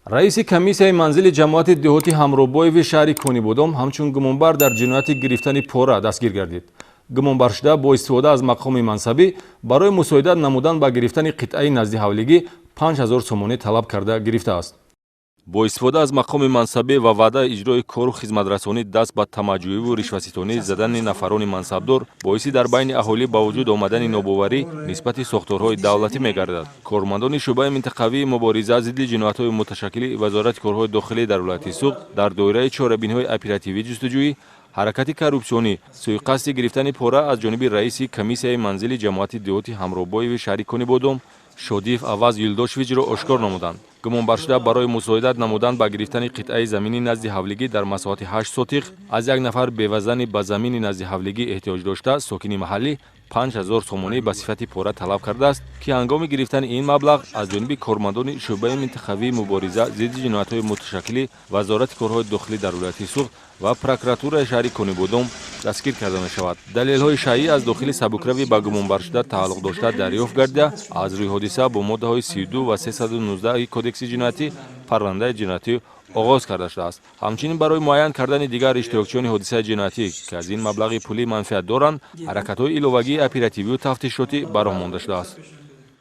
Раиси комиссияи манзили ҷамоати деҳоти Ҳамробоеви шаҳри Конибодом ҳамчун гумонбар дар ҷинояти гирифтани пора дастгир гардид. Гумонбаршуда бо истифода аз мақоми мансабӣ барои мусоидат намудан ба гирифтани қитъаи наздиҳавлигӣ 5000 сомонӣ талаб карда гирифтааст. Бо истифода аз мақоми мансабӣ ва ваъдаи иҷрои кору хизматрасонӣ даст ба тамаъҷӯиву ришваситонӣ задани нафарони мансабдор боиси дар байни аҳолӣ ба вуҷуд омадани нобоварӣ нисбати сохторҳои давлатӣ мегардад. Кормандони шӯъбаи минтақавии мубориза зидди ҷиноятҳои муташаккили Вазорати корҳои дохилӣ дар вилояти Суғд дар доираи чорабиниҳои оперативӣ ҷустуҷӯӣ ҳаракати коррупсионӣ, суиқасди гирифтани пора аз ҷониби раиси комиссияи манзили ҷамоати деҳоти Ҳамробоеви шаҳри Конибодом Шодиев Аваз Юлдошевичро ошкор намуданд. Гумонбаршуда барои мусоидат намудан ба гирифтани қитъаи замини назди ҳавлигӣ дар масоҳати 8 сотих аз як нафар бевазани ба замини назди ҳавлигӣ эҳтиёҷ дошта, сокини маҳаллӣ, 5000 сомонӣ ба сифати пора талаб кардааст, ки ҳангоми гирифтани ин маблағ аз ҷониби кормандони шӯъбаи минтақавии мубориза зидди ҷиноятҳои муташаккили Вазорати корҳои дохилӣ дар вилояти Суғд ва прокуратураи шаҳри Конибодом дастгир карда мешавад. Далелҳои шайӣ аз дохили сабукрави ба гумонбаршуда тааллуқ дошта дарёфт гардида, аз рӯи ҳодиса бо моддаҳои 32 ва 319 Кодекси ҷиноятӣ парвандаи ҷиноятӣ оғоз карда шудааст. Ҳамчунин барои муайян кардани дигар иштирокчиёни ҳодисаи ҷиноятӣ, ки аз ин маблағи пулӣ манфиат доранд, ҳаракатҳои иловагии оперативию тафтишотӣ ба роҳ монда шудааст.